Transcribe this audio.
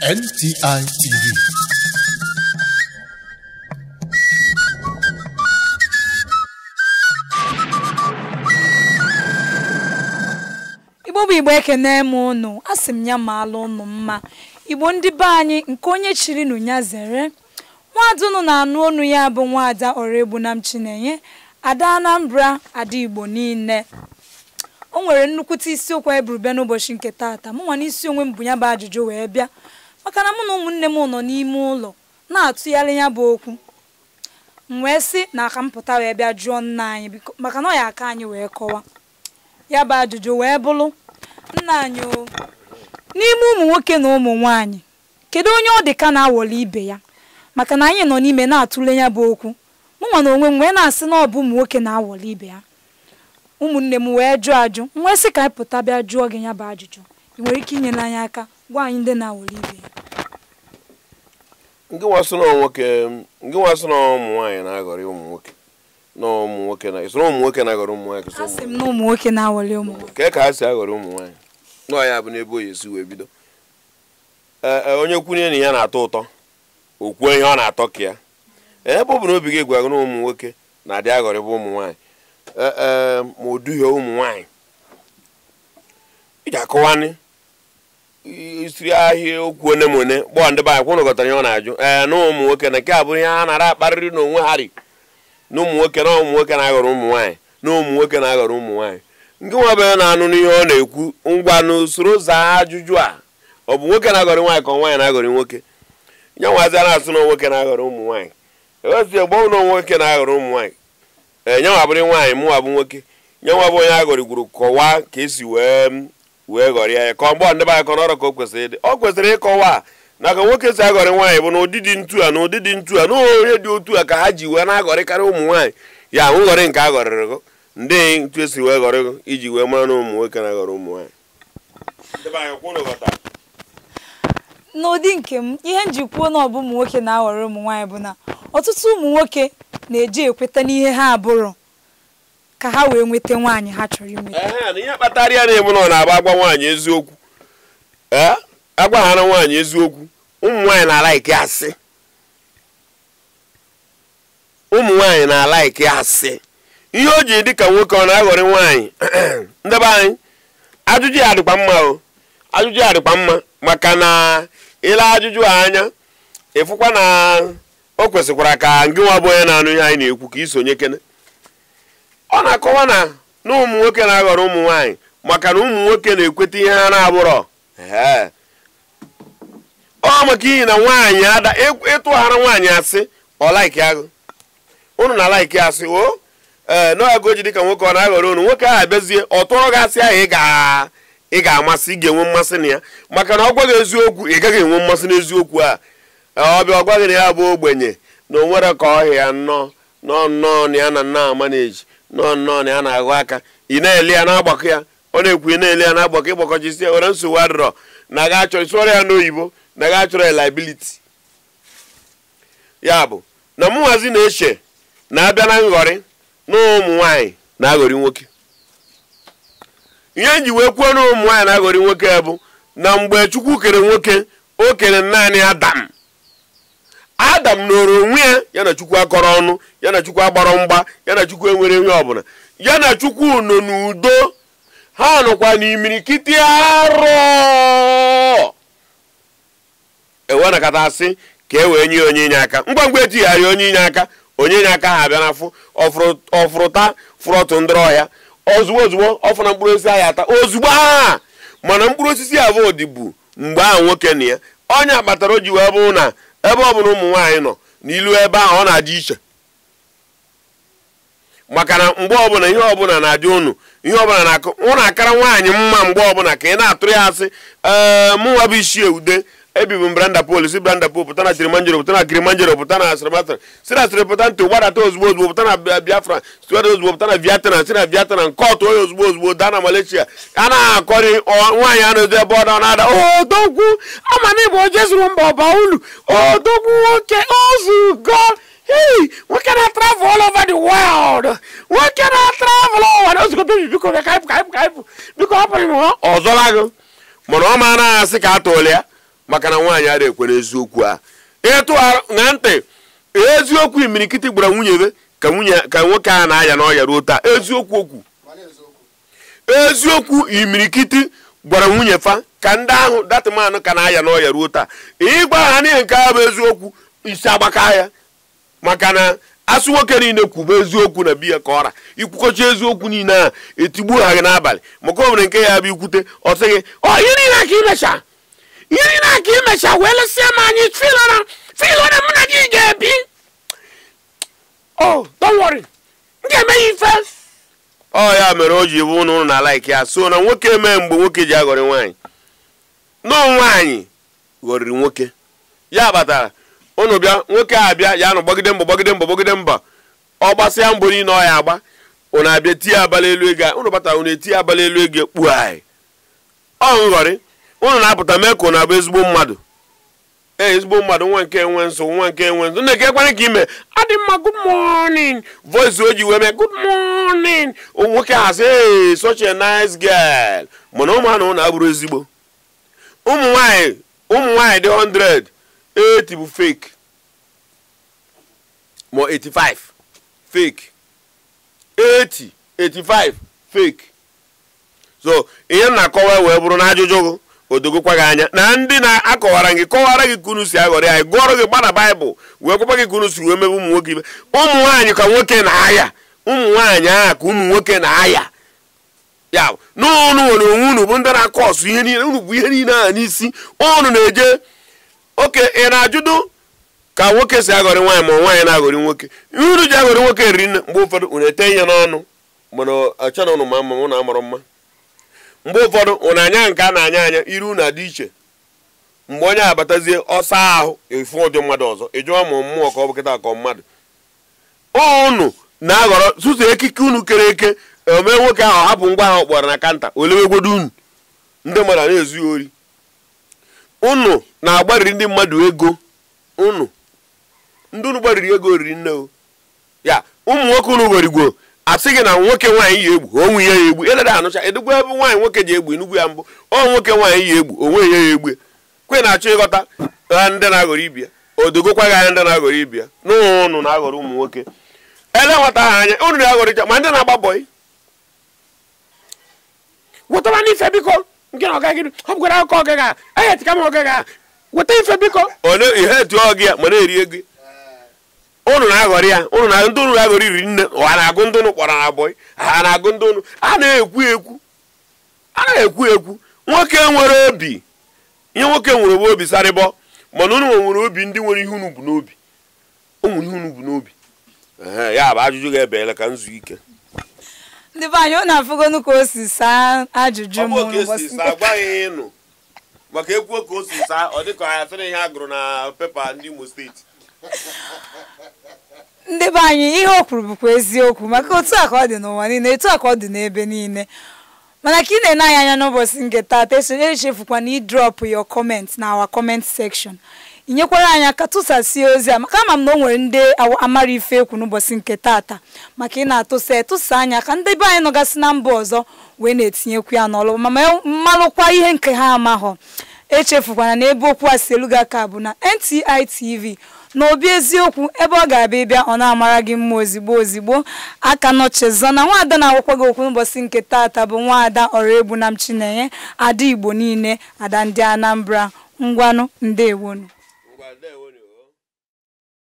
NTI TV. Igbo bụ Igbo, ekene m unu, asị m ya maala unu mma. Igbo ndị be anyị, nke onye chiri nụ ya zere. Nwaada unu na-anụ onu ya bụ nwaada Oraegbunam Chinenye, Ada Anambra, Ada Igbo niile. O nwere nnukwute isiokwu anyị buru bịa n'ụbọchị nke taata. Mụ nwa n'isi onwe m bụ ya bụ ajụjụ wee bịa, maka na mụ na ụmụnne m nọ n'ime ụlọ na-atụgharị ya bụ okwu. M wee sị na aka m pụta wee bịa jụọ nna anyị, biko, maka na ọ ya aka anyị wee kọwa ya bụ ajụjụ wee bụrụ, nna anyị o, n'ime ụmụ nwoke na ụmụ nwaanyị, kedu onye ọ dị ka na-awọli ibe ya? Maka na anyị nọ n'ime na-atụle ya bụ okwu, mụ nwa na onwe m wee na-asị na ọ bụ ụmụ nwoke na-awọli ibe ya. Ụmụnne m wee jụọ ajụ, m wee sị ka anyị pụta bịa jụọ gị ya bụ ajụjụ. Ị nwere ike inyere anyị aka gwa anyị ndị na-awọli ibe ya? Nke nwa sị na nwoke, nke nwa sị na ụmụ nwaanyị na-aghọrị ụmụ nwoke, na ụmụ nwoke na sị na ụmụ nwoke na-aghọrị ụmụ nwaanyị, ka sị Asị m na ụmụ nwoke na-awọli ụmụ nwoke. Kee ka ha si aghọrị ụmụ nwaanyị? Nọọ ya bụ n'ebe oyi esi wee bido. Ee, onye kwunye na ya na-atọ ụtọ, o kwuo ihe ọ na-atọ ka ya. Ebe ọ bụ na obi gị gwara na ụmụ nwoke na-adị aghọrị bụ ụmụ nwaanyị, ee, ma o duhie ụmụ nwaanyị, ị ga-akọwanị isiri ahịa okwu one ma one gbọọ ndị be anyị kwụnụ ghọtara ihe ọ na-ajụ. Ee, na ụmụ nwoke na nke a bụ ihe ha nara akparịrị n'onwe ha ri, na ụmụ nwoke na ụmụ nwoke na-aghọrọ ụmụ nwaanyị, na ụmụ nwoke na-aghọrọ ụmụ nwaanyị. Nke nwa bụ ya na-anụ n'ihe ọ na-ekwu, ngwa n'usoro zaa ajụjụ a, ọ bụ nwoke na-aghọrọ nwaanyị ka ọ nwaanyị na-aghọrọ nwoke? Ya nwazi a na-asụ na nwoke na-aghọrọ ụmụ nwaanyị, ewezi egbo na nwoke na-aghọrọ ụmụ nwaanyị. Ee, nyanwa bụrụ nwaanyị, mụnwa bụ nwoke, nyanwa bụ onye aghọrịgwuru, kọwaa ka esi wee ghọrịa ya, ka ọ gbọọ ndị be anyị kọ n'ọrụ ka o kwesịrị ịdị. Ọ kwesịrị ịkọwa na ka nwoke si aghọrị nwaanyị bụ na ụdị dị ntu a, na ụdị dị ntu a, na onye dị otu a ka ha ji wee na-aghọrịkarị ụmụ nwaanyị. Ya ahụ nghọrị nke aghọrịrị gụ ndị ntu esi wee ghọrị gụ iji wee mara na ụmụ nwoke na-aghọrọ ụmụ nwaanyị. Ndị be anyị kwụnụ ghọtara. N'ụdị nke m, ihe m ji kwuo na ọ bụ ụmụ nwoke na-aghọrọ ụmụ nwaanyị bụ na ọtụtụ ụmụ nwoke na-eji ekweta n'ihe ha abụrụ ka ha wee nweta nwaanyị ha chọrọ inweta. Ehe, na ihe kpatara ya na-ebu na ọ na-agba agwa nwaanyị eziokwu. Ee, agwa ha na nwaanyị eziokwu, ụmụ nwaanyị na-alaiki asị. Ụmụ nwaanyị na-alaiki asị. Ihe o ji dị ka nwoke ọ na-aghọrị nwaanyị, ndị be anyị, ajụjụ ya dịkwa mma o. Ajụjụ ya dịkwa mma maka na ile ajụjụ a anya, ịfụkwa na o kwesịkwara ka ngị nwa bụ onye na-anụ ihe anyị na-ekwu ka isonye kene. Ọ na-akọwa na na ụmụ nwoke na-aghọrọ ụmụ nwaanyị maka na ụmụ nwoke na-ekweta ihe ha na-abụrọ. Ee, ọ maka ihi na nwaanyị ada ịtụghara nwaanyị asị, ọ laiki agụ. Unu na laiki asị o. Ee, n'oge o ji dịka nwoke ọ na-aghọrọ unu, nwoke ahụ abịazie ọ tụọrọ gị asị ahụ ị ga-amasị, ị ga-enwe mmasị na ya, maka na ọ gwa gị eziokwu ị gaghị enwe mmasị n'eziokwu a. Ọ bịa ọ gwa gị na ya bụ ogbenye, na o nwere ka ọhịa nnọọ nọọ nnọọ na ya na nna amaneji nọọ nnọọ na ya na-aghọ aka, ị na-ele ya na-agbakọ ya, ọ na-ekwu ị na-ele ya na-agbakọ, ịgbakọchisi ya were nsogbu adịrọ na ga achọrọ ịsụọrọ ya n'oyibo na ga achọrọ ya liability. Ya bụ na mụnwazi na-eche na-abịa na nghọrị na ụmụ nwaanyị na-aghọrị nwoke. Ihe nji wee kwuo na ụmụ nwaanyị na-aghọrị nwoke bụ na mgbe Chukwu kere nwoke, o kere naanị Adam. Adam nọrọ onwe ya, ya na Chukwu akọrọ ọnụ, ya na Chukwu agbara mgba, ya na Chukwu enwere ihe ọbụla, ya na Chukwu nọ n'udo. Ha nọkwa n'imirikiti arọ ewe nakọta asị ka e wee nye onye inye aka. Ngwa ngwa etigharị onye inye aka, onye inye aka ha abịa n'afọ ọfụrụta fụrọtụ ndịrọ ọhịa ozugbo ozugbo ọfụ na mkpụrụ osisi ahụ ata ozugbo a. Mana mkpụrụ osisi abụọ dịbu mgbe ahụ nwoke na ya. Onye kpatara o ji wee bụrụ na ebe ọ bụla ụmụ nwaanyị nọ n'ilu ebe ahụ ọ na-adị iche, maka na mgbe ọbụla ihe ọbụla na-adị unu, ihe ọbụla na-akụ ụnụ akara nwaanyị mma mgbe ọbụla ka ị na-atụrụ ya asị. Ee, mụ nwa bụ isi ude ebibu m Branda Pol, si Branda Pol pụta na Kilimanjaro, pụta na Kilimanjaro pụta na Asịrịmasịrị, si na asịrị pụta ntị gbadata ozugbo ozugbo pụta na Biafra, si ozugbo pụta na Vietnam, si na Vietnam nke ọtụ onye ozugbo ozugbo daa na Malaysia. A na-akọrị nwaanyị a na-edo ebe ọ na-ada odogwu ama na ịbụ oje zuru mba ọba ulu odogwu nwoke ozugo. Hey, nwoke na-travel all over the world, nwoke na-travel all over ozugbo baby biko bịa ka ịpụ biko hapụrụ m ọzọla gị. Mana ọ ma na-asị ka a tụọla ya. Maka na nwaanyị ara ekwere eziokwu a ịtụ na ntị eziokwu imirikiti gbara nwunye be ka nwunye ka nwoke a na-aya n'ọya ruo taa. Eziokwu okwu eziokwu imirikiti gwara nwunye fa ka ndị ahụ datịmanụ ka na-aya n'ọya ruo taa. Ịgwa ha n'ihe nke ahụ bụ eziokwu isi agbaka ya. Maka na asụ nwoke niile kwube eziokwu na biya ka ọra ikwukọcha eziokwu niile a etigbuo ha gị n'abalị. Maka o nwere nke ya bụ ikwute ọ sị gị ọ ihe niile aka imecha ihe niile aka imecha wee lesịa m anyị filona mụ na gị ga-ebi. Oh, don't worry, m ga-eme ya ife. Ọ ya mere o ji bụ ụnụ na like ya so na nwoke mee mgbe nwoke ji aghọrị nwaanyị nọ nwaanyị ghọrịrị nwoke ya batara ụnụ bịa nwoke a abịa ya nụ gbagide mbọ gbagide mbọ gbagide mbọ ọ gbasịa mbọ niile ọ ya agba ụnụ abịa tie abalị elu ego ụnụ batara ụnụ etie abalị elu ego kpuo anyị. Ọ nghọrị ụnụ na-apụta mee ka ụnụ abụ ezigbo mmadụ. Ee ezigbo mmadụ nwa nke enwe nso nwa nke enwe nso nne ekekwana ka ime adị mma good morning voice o ji wee mee good morning nwoke a sị hey such a nice girl. Mana ụmụ anụ ụnụ abụrụ ezigbo ụmụ nwaanyị dị 100 80 bụ fake ma 85 fake 80 85 fake. So ihe m na-akọwa wee bụrụ na ajụjụ gị odogokwa gị anya na ndị na-akọwara gị kọwara gị ka unu si aghọrị anyị gụọrọ gị gbana baịbụl wee gwakwa gị ka unu si wee mebe ụmụ nwoke ibe. Ụmụ nwaanyị ka nwoke na-aya ụmụ nwaanyị ahụ ka ụmụ nwoke na-aya ya n'ụnụ nwere onwe unu bụ ndị na-akọ ọsụ ihe niile unu bụ ihe niile ahụ n'isi unu na-eje oke ị na-ajụdụ ka nwoke si aghọrị nwaanyị ma nwaanyị na-aghọrị nwoke. Unu ji aghọrị nwoke riri nne mgbe ụfọdụ unu ete ihe n'ọnụ mana ọcha na ụnụ ma mma ụnụ amụrụ mma. Mgbe ụfọdụ ụnụ anya nke a na-anya anya iru unu adị iche. Mgbe onye abatazie ọsa ahụ efu ụdị mmadụ ọzọ ịjụọ ma mmụọ ka ọ bụ kịta ka mmadụ. Unu na-aghọrọ sụsọ ekike unu kere eke ome nwoke ahụ hapụ ngwa ahụ kpọrọ na kanta olewegwodo unu ndị mmadụ a na-ezu ya ori. Unu na-agbariri ndị mmadụ ego unu ndị unu gbariri ego riri nne o ya ụmụ nwoke unu gwerigwo asị gị na nwoke nwaanyị yi egbu onwe ya egbu eleda anụcha edugwu ebe nwaanyị nwoke ji egbu enugwu ya mbụ ọ nwoke nwaanyị yi egbu onwe ya egbu kwe na-achọ ịghọta ndị na-aghọrọ ibia odogokwa gị anya ndị na-aghọrọ ibia n'ụnụ na-aghọrọ ụmụ nwoke ele nwata ha anya unu na-aghọrịcha ma ndị na-agba bọyị wetara n'ife biko nke na ọga gị ọ bụgara akụkọ ọgaga ehetika m ọgaga weta ife biko one ihe etu ọgị ya ma na-eri ego unu na-aghọrị ya unu na ndị unu na-aghọrị riri nne ha na-agụ ndị unu kpọrọ na bọyị ha na-agụ ndị unu a na-ekwu ekwu a na-ekwu ekwu. Nwoke nwere obi ihe nwoke nwere bụ obi sarịbọ mana unu nwere obi ndị nwere ihe unu bụ n'obi o nwere ihe unu bụ n'obi. Ya bụ ajụjụ ga-ebeela ka nzu ike. Ndị be anyị ọ na-afụgonu ka o si saa ajụjụ m agwaghị ịnụ maka ekwuo ka o si saa ọ dịka ya sịrị ihe a gụrụ na pepa ndị Imo steeti. Ndị be anyị ihe o kwuru bụkwa eziokwu maka otu a ka ọ dị n'ụwa niile etu a ka ọ dị n'ebe niile. Mana ka ị na-ene anyị anya n'ụbọchị nke taata echefukwa na ịdrọpụ your comment na our comment section inyekwara anyị aka tụsasie ozi a maka ama m na o nwere ndị amara ife ekwu n'ụbọchị nke taata maka ị na-atụsa etụsa anya ka ndị be anyị nọgasị na mba ọzọ wee na-etinyekwu ya n'ọlụ ma mmalụkwa ihe nke ha amaghọ. Echefukwana na ebe okwu a si elu gị aka bụ na NTI TV na obi eziokwu ebe ọ ga-abịa ịbịa ọ na-amara gị mma ozigbo ozigbo aka nọchezọ na nwaada na-agwakwa gị okwu n'ụbọchị nke taata bụ nwaada Ọraegbunam Chinenye ada Igbo niile ada ndị Anambra. Ngwanụ ndewonu. Ngwa ndewo.